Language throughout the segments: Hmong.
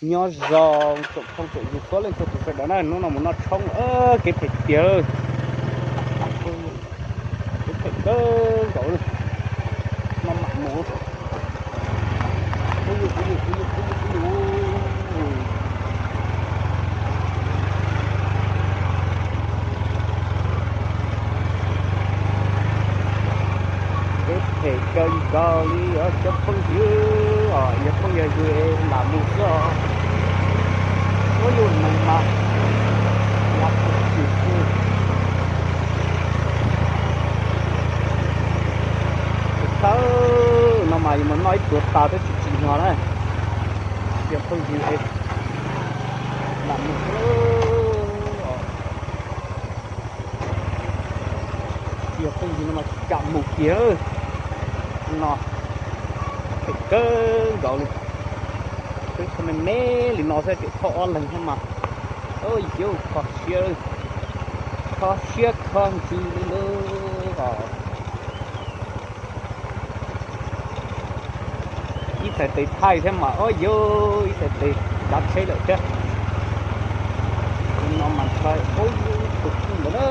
Nyob zoo tsoom phooj tsoom ywg txhua leej txhua tus sawv daws na, hnub no mus noj tshoob, kev phem tiag, kev phem kawg nkaus li, no mam mus. Kev phem kawg nkaus li os cov phooj ywg, yog phooj yog ywg lam mus xwb os. Ua yus mus mas, thawj no mas yus mus noj ib tuav tas twb tsis tsim nyog na. Yog phooj ywg lam mus xwb os. Yog phooj ywg no mas kam mus kiag no, phem kawg nkaus li. Twb tso me me li no xwb tseem thauj ob leeg thiab mas, yuav kho siab, kho siab kho ntsws li lawm os. Ib txhais tes thaij thiab mas, o yog ib txhais tes tsav tsheb lawm thiab. No mas ntshai, o yog tus kij ntawd na,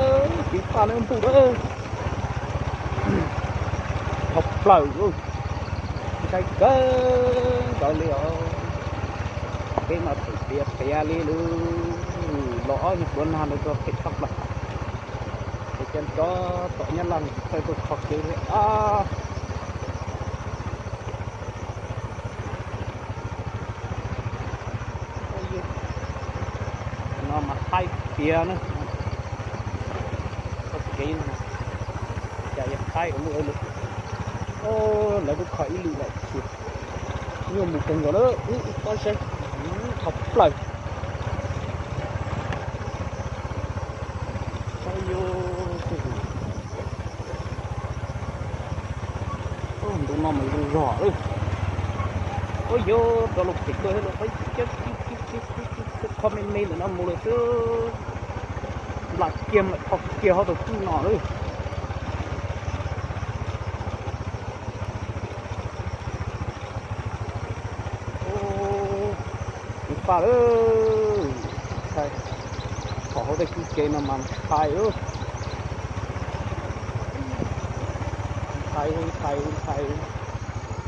tsis paj na ntuj na, dhau plaws, ntshai kawg nkaus li os. Peb no phem tiag tiag li lawm, los ob nyuag duav nag ntawd tso phem tshaj plaws. Ces cov nrov tom Nyab Laj tsis txawj tuaj kho kev li os. No mas haib tiag na. Txoj kev no cas yuav haib ua luaj li. Lawv kuj kho ib lwm lawm tiag. Nyuaj mus kawg nkaus lawm, wb pob saib, dhau plaws. Ntu no mas zoo zog lawm. Ua yog rau lub phem tuaj thiab lawm, kho me me ntawm no mus lawm xwb. Nplam kiag mam kho kiag hauv tau kwj no lawm. Tsis paj lawm, ntshai. Thaum hauv tej kwj kev no mas ntshai, ntshai, ntshai,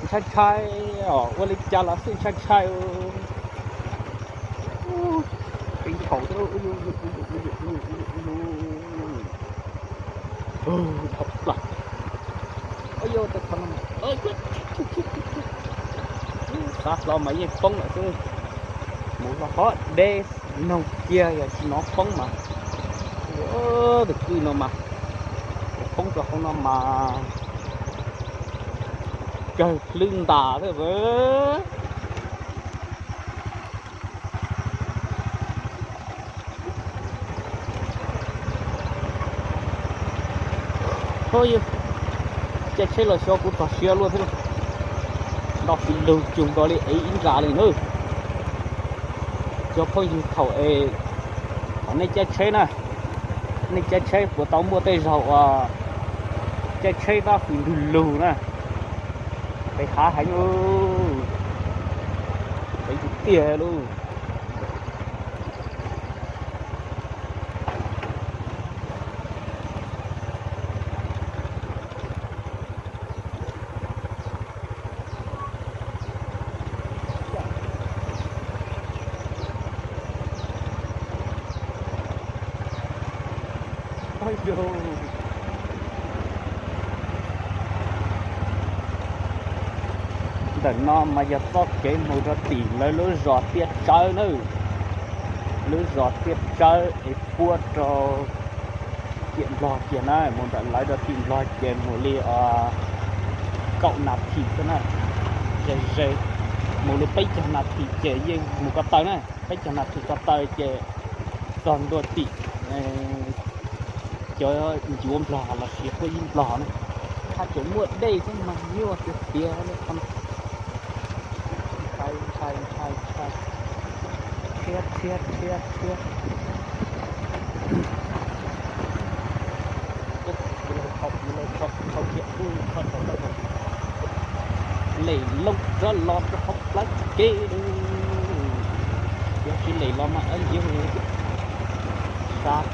ntshai, ntshai os, ua li cas los xij ntshai ntshai. Peb thaum dhau plaws. Xav hlo mas yeej poob lawm xwb. Mus los hov deb noog kiag yog tsis hnov poob mas. Tus kwj no mas, poob rau hauv no mas kawg hlwb ntas thiab. Caij tsheb los xyov kuv txog siav luaj thiab. Nto fiv lug cug nkaus li ev ib nra li na. Cov phooj ywg thaum es, thaum nej caij tsheb na, nej caij tsheb puas tau muaj tej zaug uas caij tsheb tab fiv lug lug na? Peb hav heev, peb tiag tiag lauj. Ntawm no mas yog txoj kev mus rau tim lawv lub zos Tiaj Tsawb na. Lub zos Tiaj Tsawb es puab rau ciam Nplog kiag na, mus ntawm lawv rau tim Nplog ces mus li kaum nas this xwb na. Ze ze, mus li peb caug nas this ces yeej mus ko taw na, peb caug nas this ko taw ces txog ntua tim cov ncuav Nplog los sis huab ib Nplog na. Haj tseem muaj dej thiab mas nyuaj tiag tiag li. Ntshai ntshai ntshai ntshai. Thiab thiab thiab thiab. Lem loo rov los rau hauv plawv kev. Tib li los mas ib yam sab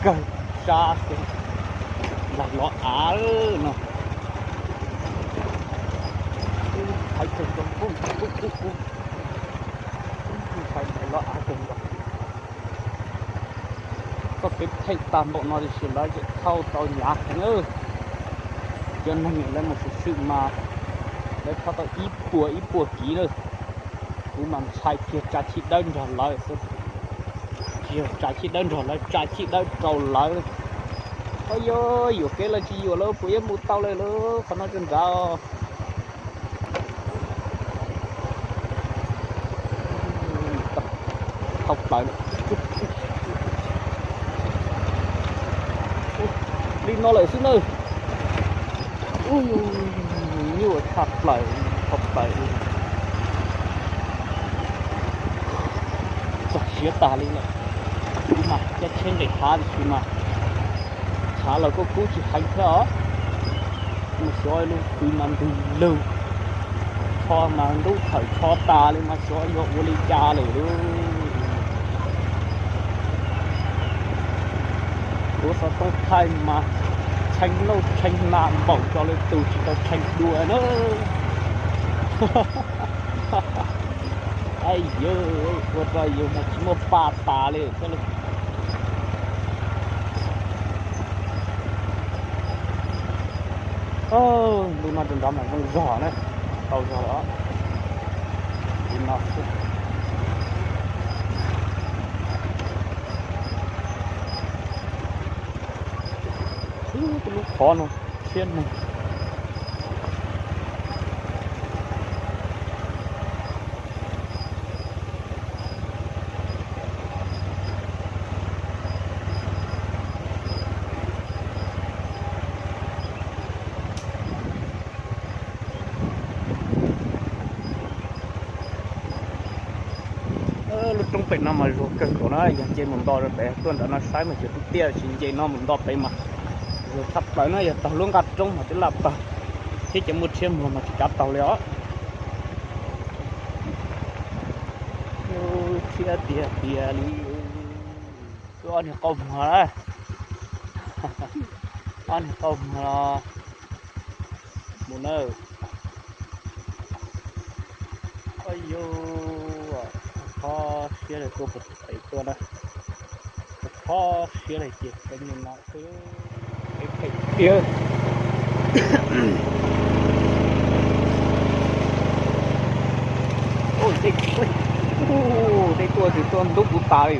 kawg, sab laig los av no. Hais tseem tau pub pub pub pub, hais laig los av kawg nkaus. Txoj kev phem tag npaum no tiam sis lawv tseem thauj tau hnyav heev. Cov neeg lawv mus swm swm mas lawv thauj tau ib puas ib puas kiv na. Kuv mas ntshai kiag tsa chij dawb nrog lawv xwb. Tsis yog tsa chij dawb nrog lawv, tsa chij dawb rau lawv. Au yog yuam kev lawv tsis yuam lawv puas yuav mus tau lawm lauj, qhov no tseem nrad. Thauj plaws li no lawm xwb na. Nyuaj tshaj plaws, thauj plaws txog siav tag li lawm. Kuv mas caij tsheb nqis hav tiam sis mas tshav los kuj kub tsis heev thiab os. Mus xyov lub tw mas ntws lug, tsho mas ntub thawm tsho tas li mas xyov yog ua li cas lawm lauj. Kuv xov tooj thaij mas tshee noj tshee hnav npaum cov lwm tus tsis tau tshee dua na. Yog ua rau yus mas tsis muaj pa tas li thiab lauj. Ntu no rau nrad mas zoo zog na, tau zog lawm. Ntu no xwb. Ib lub qhov no siab neeg. Lub roob pem no mas zuag kawg nkaus na, yog nce mus nto rau pem tuaj ntawm no saib mas cuag tiaj tiaj, tsis nce no mus nto pem mas zuag tshaj plaws na, yog taug lub nqaj roob mas twb laj tawg, thiab cov muaj tshiab muag mas tsis kav taug li os. Tshiab tiag tiag li. Wb ob niag qau muag na, ob niag qau muag mus na. Au yog, kho siab li tuaj puag pem tuaj na, kho siab li ces peb li no xwb. Tiag. Dej tuaj tsis tuaj ntub kuv tas li.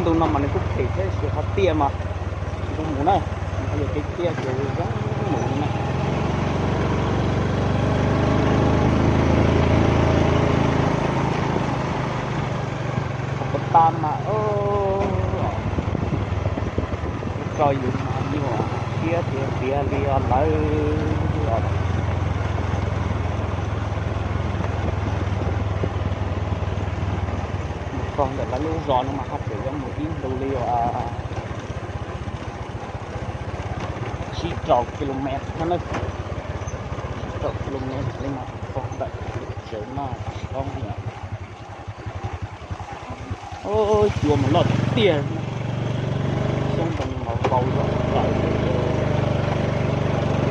Ntu no mas nws kuj phem thiab sis qhov tiaj mas ntu mus na, yog kev tiaj ces zoo mus na. Qhov tas mas rau yus mas nyuaj siab tiag tiag li os lawm. Mus txog ntawm lawv lub zos no mas haj tseem yuav mus ib ntu li tsib rau kilomev no na, tsib rau kilomev li mas txog ntawm tsev no tsis paub. Cua mas loj tiag, xyoob ntoo mas vau zom zaws,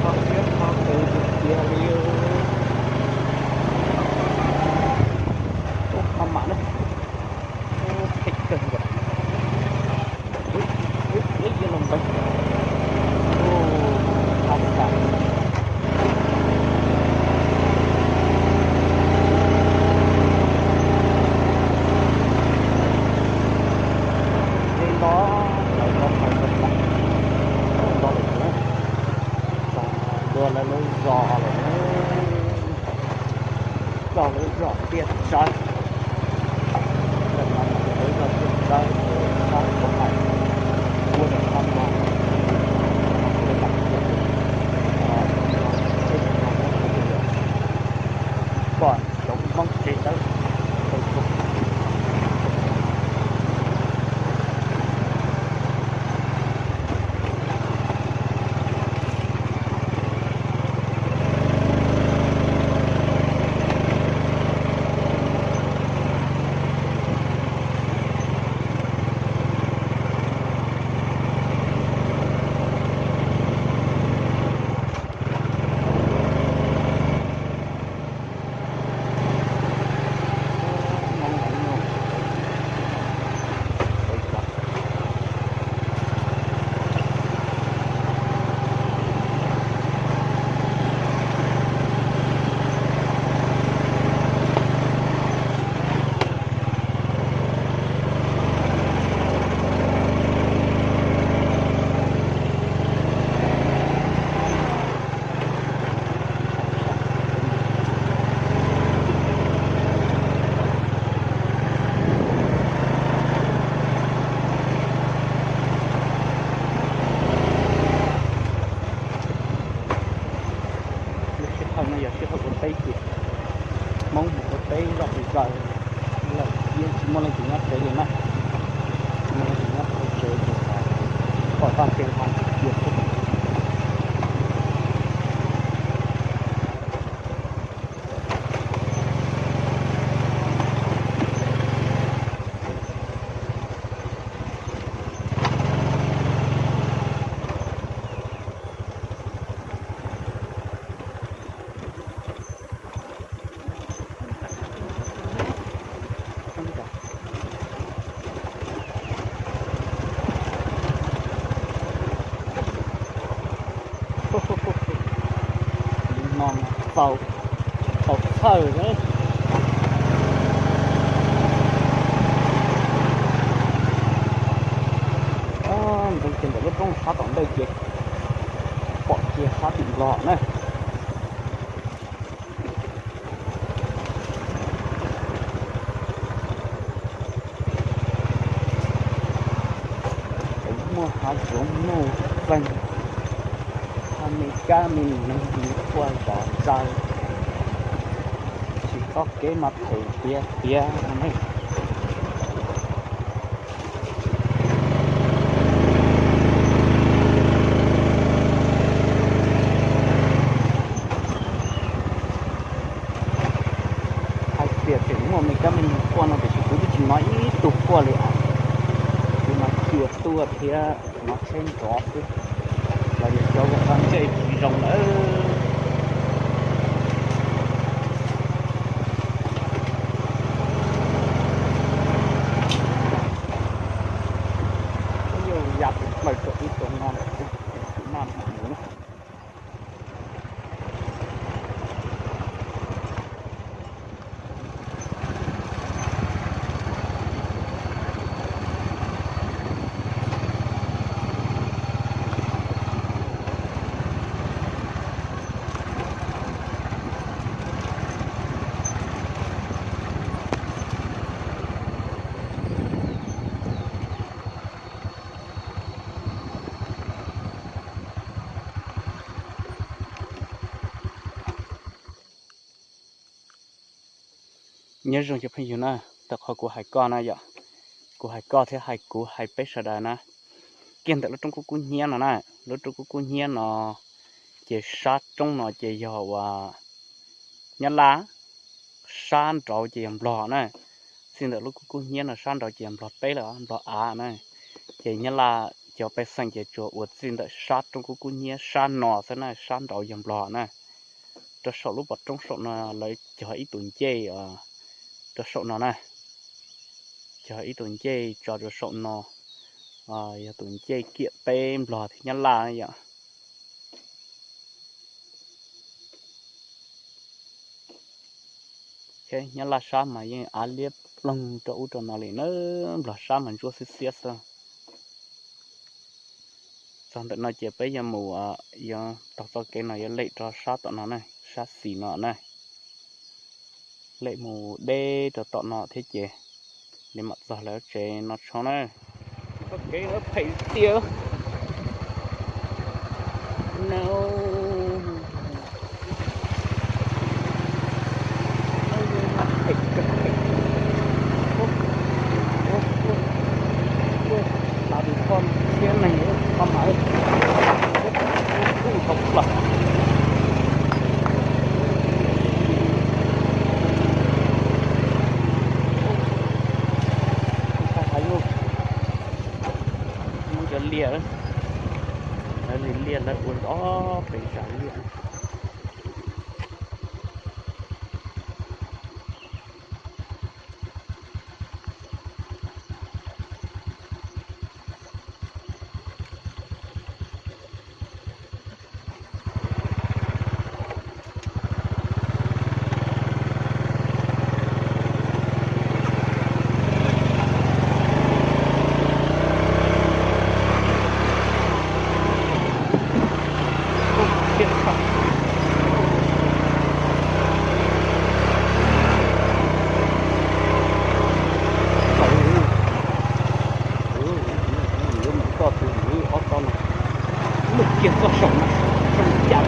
kho siab kho nqis tiag tiag li. Ub, kho mam na, phem kawg nkaus. Ib, ib, ib, ib los nqis. Ub, kho mam. Nto, nto, nto, nto lawm, txog dua lawv lub zos lawm, txog lawv zos tiaj tsawv. Lawv zos tiaj tsawv, sab Hmoob Hais, ua rau sab Hmoob, pom cov Hmoob tsev dawb. Tus, tus, tus, tus, Ces ho cia xwb. Li no mas txaus, txaus txhawj na. Ntxeev kiag ntawm lub roob sab tom ntej ces pom kiag sab tim Nplog na. Muaj hav zoov nuj txeeg, hab me kab me noog quaj zom zaws, tsis txoj kev mas phem tiag tiag ne. Hais tias tseem muaj me kab me noog quaj no tiam sis kuv twb tsis hnov ib tug quaj li as. Kuv mas cia tuaj thiab hnov tsheb nrov xwb. Los yog cov ua qab ntsej tsis zoo lawm. Yuav ya tus plaws rau ib tug no lawm, tus naj mus. Nyob zoo cov phooj ywg na, tau qhov kuv hais koj na yom, kuv hais koj thiab hais kuv hais peb sawv daws na, kiag ntawm lub roob kub kub hnyiab no na, lub roob kub kub hnyiab no, ces sab roob no ces yog uas Nyab Laj, sab nraud ces yog Nplog na. Txij ntawm lub kub kub hnyiab no sab nraud ces yog Nplog teb lawm, Nplog av na. Ces Nyab Laj cov pej xeem ces tsuas ua txij ntawm sab roob kub kub hnyiab sab no xwb na, sab nraud yog Nplog na. Rau saum lub pov roob saum no lawv cog ib tus ncej rau saum no na, cog ib tus ncej tso rau saum no, yog tus ncej kiam peb Nplog thiab Nyab Laj yom. Nyab Laj sab mas yeej av liab ploog rau ub rau no li na, Nplog sab mas ntsuab xiab xiab xwb. Txog ntawm no ces peb yuav mus, yuav taug txoj kev no yuav lem rau sab tom no na, sab xis no na. Lem mus deb rau tom no thiab ces li mam txog lawv tsev no tso na. Txoj kev no phem tiag. No. Lav tus koj thiab neeg koj mas, kuj tau plaws. Muab cov liaj, lawv li liaj lawv ua ob peb zaj liaj. Yuav mus txoj twg mus ob txoj no, mus kiag txoj saum no, zoo cas.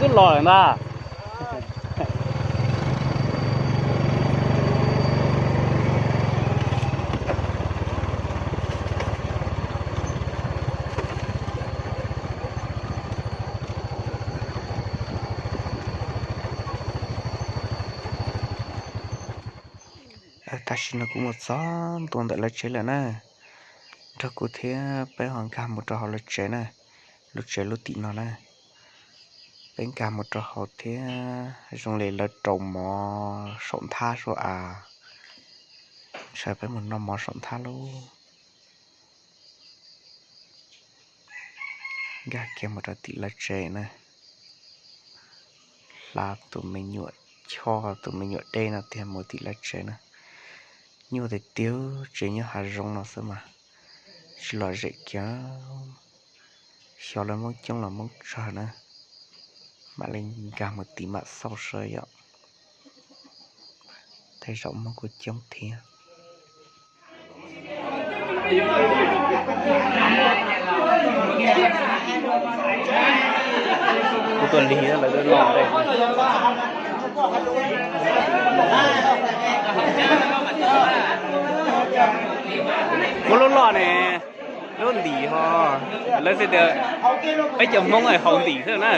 Twb los lawm ntag. Tam sim no kuv mus txog ntua ntawm lawv tsev lawm na. Nrog kuv thiab peb ho nkag mus rau hauv lawv tsev na, lub tsev lub tim no na. Peb nkag mus rau hauv thiab zoo li lawv rau mov saum nthab sua as. Saib peb mus noj mov saum nthab lauj. Nkag kiag mus rau tim lawv tsev na. Hla tus me nyuam Choj tus me nyuam deb no tiag mus tim lawv tsev na. Nyuaj tiag tiag, tsev nyob hav zoov no xwb mas tsis lom zem kiag. Xyov lawv Hmoob coob los Hmoob tsawg na, mam li nkag mus tim mam xauj saib yom. Tej zaum Hmoob kuj coob thiab. Kuv tuaj lig lawv lub loj. Muab lub loj ne, lub ntim ho, lawv xav tias peb cov Hmoob haus ntim xwb na.